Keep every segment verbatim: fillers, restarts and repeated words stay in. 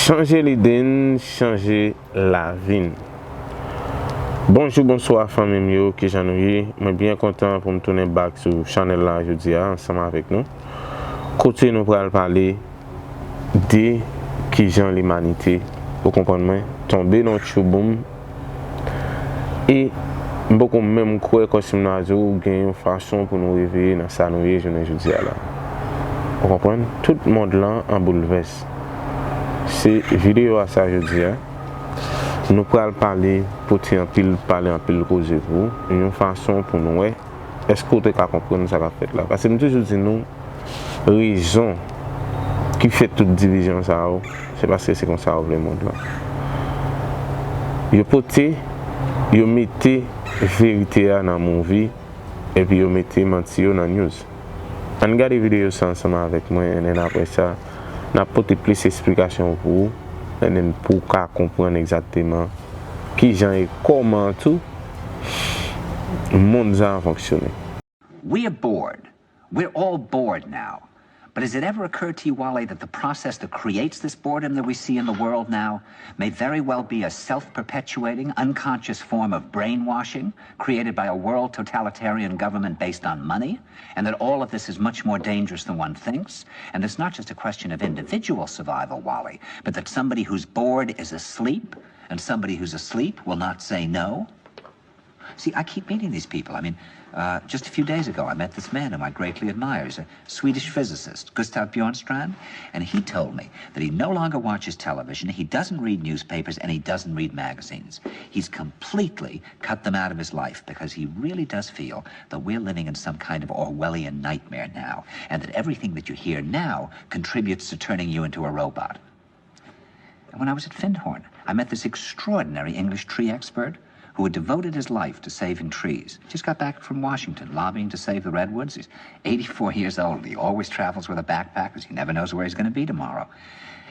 Chanje lide n, chanje lavi n. Bonjou, bonswa fanmi m yo, kijan nou ye? Mwen byen kontan pou m tounen back sou chanèl la jodi a ansanm avèk nou. Kote nou pral pale de kijan limanite, ou konprann mwen, tonbe nan tchouboum. E m poko menm kwè kòm si m nan di w gen yon fason pou nou reveye nan sa nou ye jounen jodi a la. Ou konprann? Tout mond lan an boulvès. Se videyo a sa jodi a. Nou pral pale, pote anpil, pale anpil koze pou ou, yon fason pou nou wè èske w te ka konprann sa k ap fèt la. Paske m toujou di nou, rezon ki fè tout divizyon sa yo, se paske se konsa yo vle mond lan. Yo pote, yo mete verite a nan movie, epi yo mete manti yo nan news. Ann gade videyo sa ansanm avèk mwen, and then apre sa, n ap pote plis esplikasyon pou ou, and then pou w ka konprann egzakteman kijan e kòman tou mond sa a fonksyone. We are bored. We're all bored now. But has it ever occurred to you, Wally, that the process that creates this boredom that we see in the world now may very well be a self perpetuating, unconscious form of brainwashing created by a world totalitarian government based on money? And that all of this is much more dangerous than one thinks? And it's not just a question of individual survival, Wally, but that somebody who's bored is asleep, and somebody who's asleep will not say no? See, I keep meeting these people. I mean, uh, just a few days ago, I met this man whom I greatly admire. He's a Swedish physicist, Gustav Bjornstrand, and he told me that he no longer watches television, he doesn't read newspapers, and he doesn't read magazines. He's completely cut them out of his life because he really does feel that we're living in some kind of Orwellian nightmare now, and that everything that you hear now contributes to turning you into a robot. And when I was at Findhorn, I met this extraordinary English tree expert who had devoted his life to saving trees. Just got back from Washington, lobbying to save the redwoods. He's eighty-four years old. He always travels with a backpack because he never knows where he's going to be tomorrow.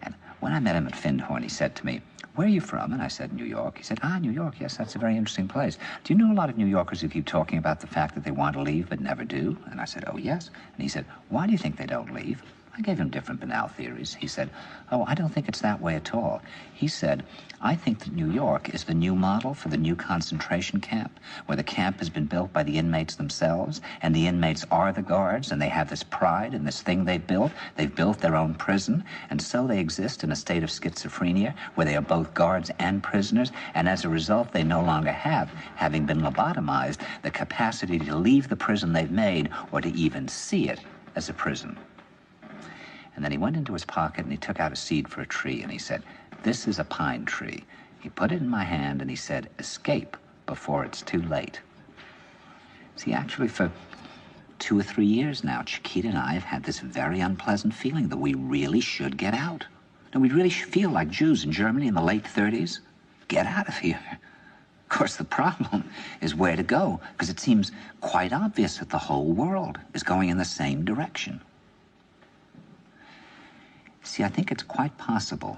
And when I met him at Findhorn, he said to me, "Where are you from?" And I said, "New York." He said, "Ah, New York, yes, that's a very interesting place. Do you know a lot of New Yorkers who keep talking about the fact that they want to leave but never do?" And I said, "Oh, yes." And he said, "Why do you think they don't leave?" I gave him different banal theories. He said, "Oh, I don't think it's that way at all." He said, "I think that New York is the new model for the new concentration camp, where the camp has been built by the inmates themselves, and the inmates are the guards, and they have this pride in this thing they've built. They've built their own prison, and so they exist in a state of schizophrenia, where they are both guards and prisoners, and as a result, they no longer have, having been lobotomized, the capacity to leave the prison they've made or to even see it as a prison." And then he went into his pocket and he took out a seed for a tree and he said, "This is a pine tree." He put it in my hand and he said, "Escape before it's too late." See, actually, for two or three years now, Chiquita and I have had this very unpleasant feeling that we really should get out. That we really should feel like Jews in Germany in the late thirties. Get out of here. Of course, the problem is where to go, because it seems quite obvious that the whole world is going in the same direction. See, I think it's quite possible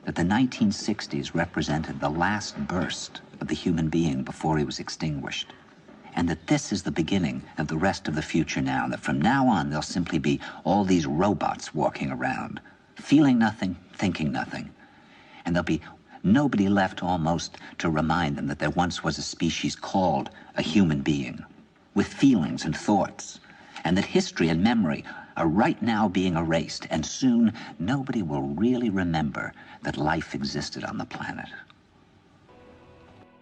that the nineteen sixties represented the last burst of the human being before he was extinguished, and that this is the beginning of the rest of the future now, that from now on there'll simply be all these robots walking around, feeling nothing, thinking nothing, and there'll be nobody left almost to remind them that there once was a species called a human being, with feelings and thoughts, and that history and memory are right now being erased, and soon nobody will really remember that life existed on the planet.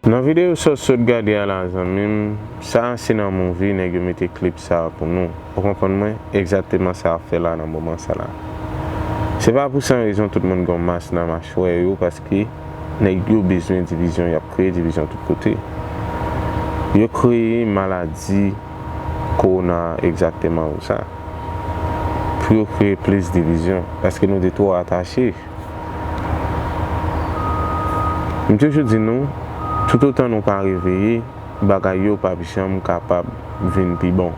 Nan videyo sa w sot gade a la, zanmi m, sa a se nan movie nèg yo mete clip sa a pou nou. Ou konprann mwen? Egzakteman sa y ap fè la nan moman sa la. Se pa pou san rezon tout moun gen yon mas nan machwè yo, paske nèg yo bezwen divizyon, y ap kreye divizyon tout kote. Yo kreye maladi kowona egzakteman pou sa. Pou yo kreye plis divizyon, paske nou te twò atache. M toujou di nou, toutotan nou pa reveye, bagay yo p ap janm kapab vin pi bon.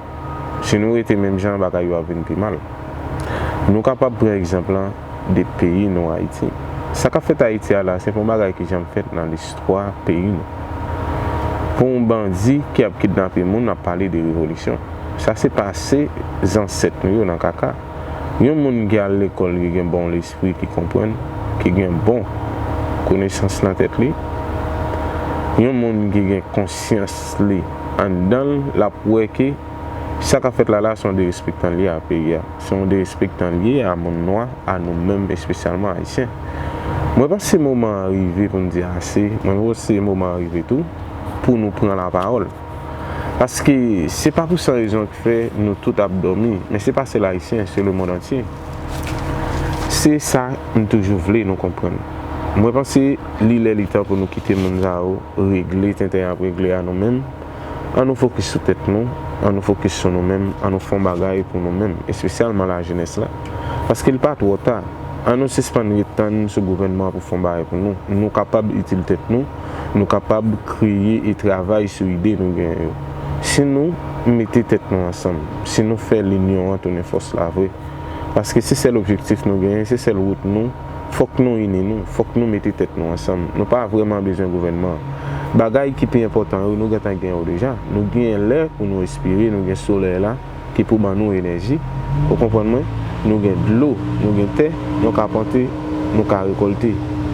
Si nou rete menm jan, bagay yo ap vin pi mal. Nou kapab pran egzanp lan de peyi nou, Ayiti. Sa k ap fèt Ayiti a la, se pa yon bagay ki janm fèt nan listwa peyi nou. Pou yon bandi ki ap kidnape moun, ap pale de revolisyon. Sa se pase zansèt nou yo nan kaka. Yon moun ki al lekòl, ki gen bon lespri, ki konprann, ki gen bon konesans nan tèt li, yon moun ki gen konsyans li anndan l, l ap wè ke sa k ap fèt la la se yon derespektan l ye a peyi a. Se yon derespektan l ye a moun nwa, a nou menm espesyalman Ayisyen. Mwen panse moman an rive pou n di ase. Mwen panse moman an rive tou pou nou pran lapawòl. Paske se pa pou san rezon ki fè nou tout ap dòmi, men se pa sèl Ayisyen, se lemonn antye. Se sa m toujou vle nou konprann. Mwen panse li lè li tan pou nou kite moun sa yo regle tenten y ap regle a nou menm. An nou fokis sou tèt nou, an nou fokis sou nou menm, an nou fè yon bagay pou nou menm, espesyalman lajenès la. Paske l pa twò ta. An nou sispann ret tann sou gouvènman an pou fè yon bagay pou nou. Nou kapab itil tèt nou, nou kapab kreye e travay sou ide nou genyen yo. Si nou mete tèt nou ansanm, si nou fè linyon an tounen fòs la vre, paske se sèl objektif nou genyen, se sèl wout nou, fòk nou ini nou, fòk nou mete tèt nou ansanm. Nou pa vrèman bezwen gouvènman an. Bagay ki pi enpòtan yo, nou gentan gen yo deja. Nou gen lè pou nou respire, nou gen solèy la ki pou ban nou enèji. Ou konprann mwen? Nou gen dlo, nou gen tè, nou ka plante, nou ka rekòlte.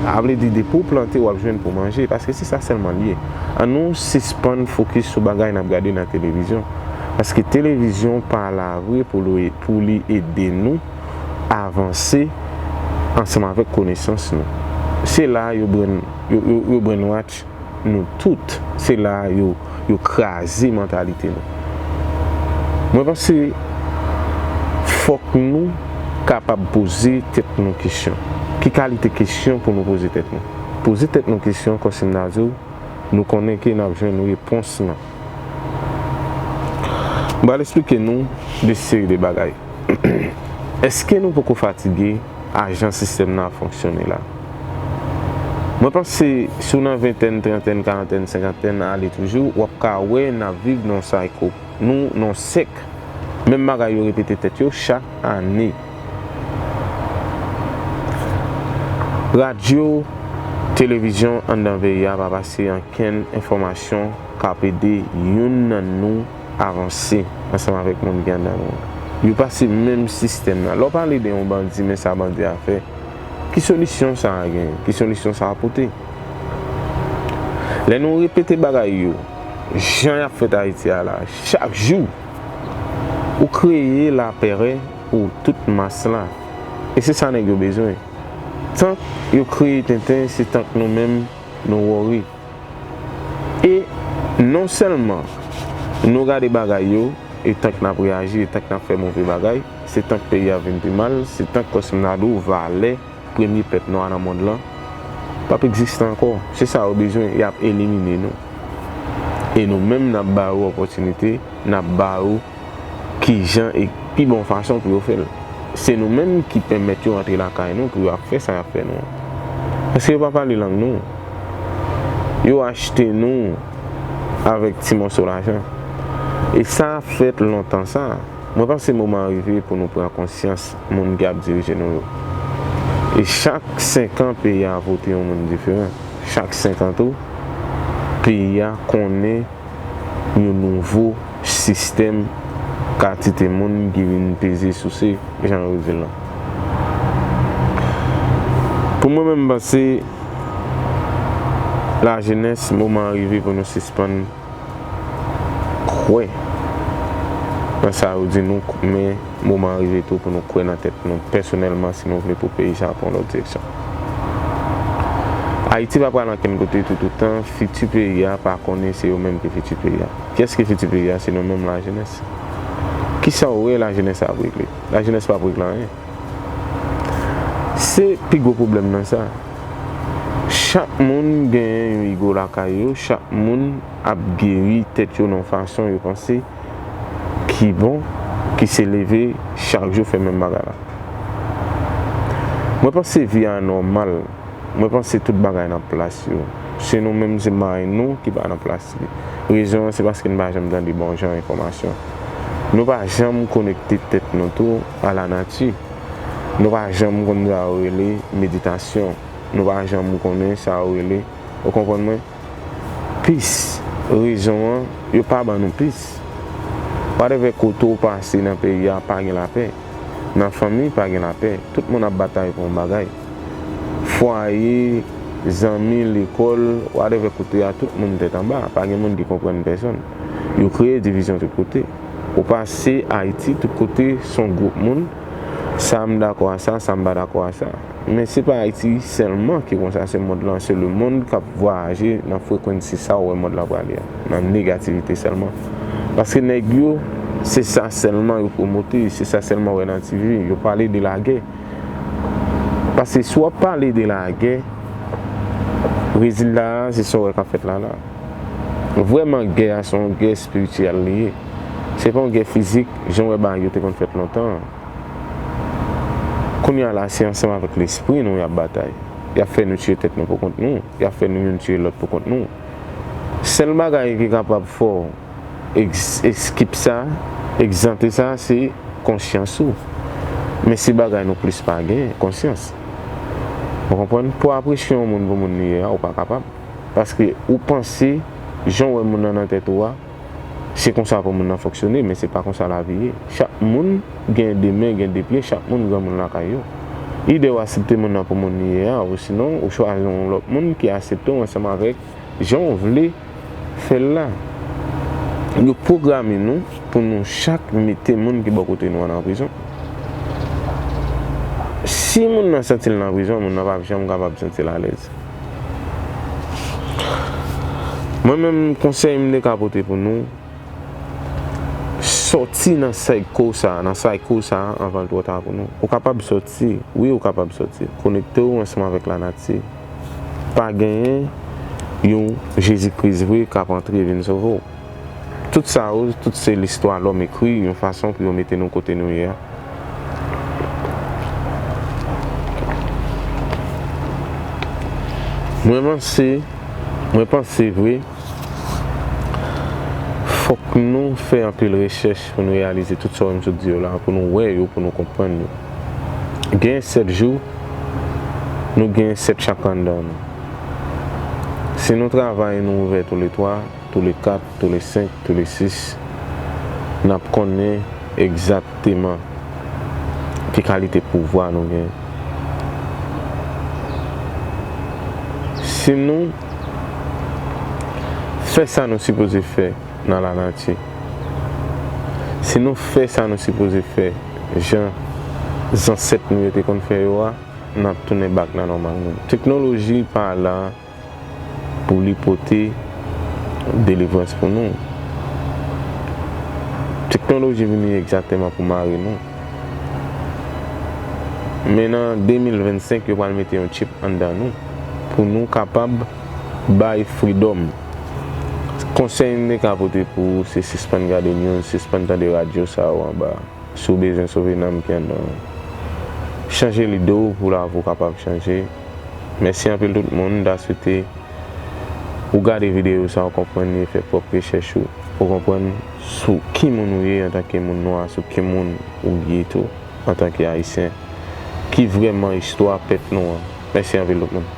A vle di, depi w plante, w ap jwenn pou manje, paske se sa sèlman l ye. An nou sispann fokis sou bagay n ap gade nan televizyon. Paske televizyon pa la vre pou li, pou li ede nou avanse ansanm avèk konesans nou. Se la yo brenn, yo, yo, yo brainwash nou tout. Se la yo, yo kraze mantalite nou. Mwen panse fòk nou kapab poze tèt nou kesyon. Ki kalite kesyon pou nou poze tèt nou? Poze tèt nou kesyon, kòm si m ta di w, nou konnen ke n ap jwenn repons lan. M pral eksplike nou de seri de bagay. Èske nou poko fatige a jan sistèm nan ap fonksyone la? Mwen panse, si w nan ventèn, trantèn, karantèn, senkantèn, ale toujou, w ap ka wè n ap viv nan yon cycle. Nou nan yon sèk. Menm bagay yo repete tèt yo chak ane. Radyo, televizyon anndan peyi a pa pase ankenn enfòmasyon k ap ede youn nan nou avanse ansanm avèk moun ki anndan nou an. Yo pase menm sistèm nan. Lè w pale de yon bandi, men sa bandi a fè, ki solisyon sa a genyen? Ki solisyon sa a pote? Lè nou repete bagay yo, jan y ap fèt Ayiti a la, chak jou, ou kreye lapèrè pou tout mas la. E se sa nèg yo bezwen. Tank yo kreye tenten, se tank nou menm, nou worry. E non sèlman nou gade bagay yo, e tank n ap reyaji, e tank n ap fè move bagay, se tank peyi a vin pi mal, se tank kòm si m ta di w valè premye pèp nwa nan mond lan p ap egziste ankò. Se sa yo bezwen, y ap elimine nou. E nou menm, n ap ba yo opòtinite, n ap ba yo kijan e pi bon fason pou yo fè l. Se nou menm ki pèmèt yo antre lakay nou pou yo ap fè sa y ap fè nou an. Paske yo pa pale lang nou. Yo achte nou avèk ti mòso lajan. E sa fèt lontan sa. Mwen panse moman an rive pou nou pran konsyans moun ki ap dirije nou yo. E chak senk an, peyi a vote yon moun diferan. Chak senk an tou, peyi a konnen yon nouvo sistèm kantite moun ki vin peze souse, jan yo di l lan. Pou mwen menm, m panse lajenès, moman an rive pou nou sispann kwè nan sa yo di nou, men moman an rive tou pou nou kwè nan tèt nou pèsonèlman si nou vle pou peyi sa a pran yon lòt direksyon. Ayiti pa pral ankenn kote toutotan fiti peyi a pa konnen se yo menm ki fiti peyi a. Kiyès ki fiti peyi a? Se nou menm lajenès. Kisa w wè lajenès ap regle? Lajenès p ap regle anyen. Se pi gwo pwoblèm nan sa. Chak moun genyen yon ego lakay yo, chak moun ap geri tèt yo nan yon fason yo panse ki bon, ki se leve chak jou fè menm bagay la. Mwen panse vi a nòmal. Mwen panse tout bagay nan plas yo. Se nou menm, se may nou ki pa nan plas li. Rezon an, se paske n pa janm tande bon jan enfòmasyon. Nou pa janm konekte tèt nou tou a lanati. Nou pa janm konn sa yo rele meditasyon. Nou pa janm konnen sa yo rele, ou konprann mwen? Peace. Rezon an, yo pa ban nou peace. Whatever kote w pase nan peyi a, pa gen lapè. Nan fanmi, pa gen lapè. Tout moun ap batay pou yon bagay. fwaye, zanmi, lekòl, whatever kote a, tout moun tèt anba. Pa gen moun ki konprann pèsonn. Yo kreye divizyon tout kote. Ou pase Ayiti, tout kote, se yon gwoup moun. Sa m dakò a sa, sa m pa dakò a sa. Men se pa Ayiti sèlman ki konsa, se mond lan, se lemonn k ap vwayaje nan frekwensi sa ou wè mond lan prale a, nan negativite sèlman. Paske nèg yo, se sa sèlman yo pwomote, se sa sèlman w wè nan T V, yo pale de lagè. Paske si w ap pale de lagè, rezilta a, se sa w wè k ap fèt la la. Vrèman, gè a se yon gè espirityèl li ye. Se pa yon gè fizik, jan w wè bagay yo te konn fèt lontan an. Kounye a la, se ansanm avèk lespri nou y ap batay. Y ap fè nou tiye tèt nou pou kont nou. Y ap fè nou youn tiye lòt pou kont nou. Sèl bagay ki kapab fè w ex-, eskip sa, egzante sa, se konsyans ou. Men se bagay nou plis pa gen, konsyans. Ou konprann? Pou apresye yon moun pou moun li ye a, ou pa kapab. Paske ou panse, jan w wè moun nan nan tèt ou a, se konsa pou moun nan fonksyone, men se pa konsa lavi ye. Chak moun gen de men, gen de pye, chak moun granmoun lakay yo. Ide w aksepte moun nan pou moun li ye a, osinon ou chwazi yon lòt moun ki aksepte w ansanm avèk jan w vle fè l la. Yo pwograme nou pou nou chak mete moun ki bò kote nou an nan prizon. Si moun nan santi l nan prizon, moun nan p ap janm kapab santi l alèz. Mwen menm, konsèy m te ka pote pou nou, sòti nan cycle sa a, nan cycle sa a anvan l twò ta pou nou. Ou kapab sòti, wi, ou kapab sòti. Konekte w ansanm avèk lanati. Pa genyen yon Jezi Kris vre k ap antre vin sove w. Tout sa yo, tout se listwa lòm ekri yon fason pou yo mete nou kote nou ye a. Mwen panse, mwen panse vre, fòk nou fè anpil rechèch pou nou reyalize tout sa w wè m sot di yo la, pou nou wè yo, pou nou konprann yo. Gen sèt jou, nou gen sèt chakra anndan nou. Si nou travay, nou ouvè toulètwa, toulèkat, toulèsenk, toulèsis, n ap konnen egzakteman ki kalite pouvwa nou gen. Si nou fè sa nou sipoze fè nan lanati, si nou fè sa nou sipoze fè jan zansèt nou yo te konn fè yo a, n ap tounen back nan nòmal nou. Teknoloji pa la pou li pote delivrans pou nou. Teknoloji vini egzakteman pou mare nou. Men nan de mil vennsenk, yo pral mete yon chip anndan nou pou nou kapab bay freedom. Konsèy m te ka pote pou ou, se sispann gade news, sispann tande radyo sa yo anba. Si w bezwen sove nanm ki anndan w, chanje lide w pou lavi w kapab chanje. Mèsi anpil tout moun, m ta swete ou gade videyo sa, w konprann li e fè pwòp rechèch ou, ou konprann sou ki moun ou ye antanke moun nwa, sou ki moun ou ye tou antanke Ayisyen, ki vrèman istwa pèp nou an. Mèsi anpil tout moun.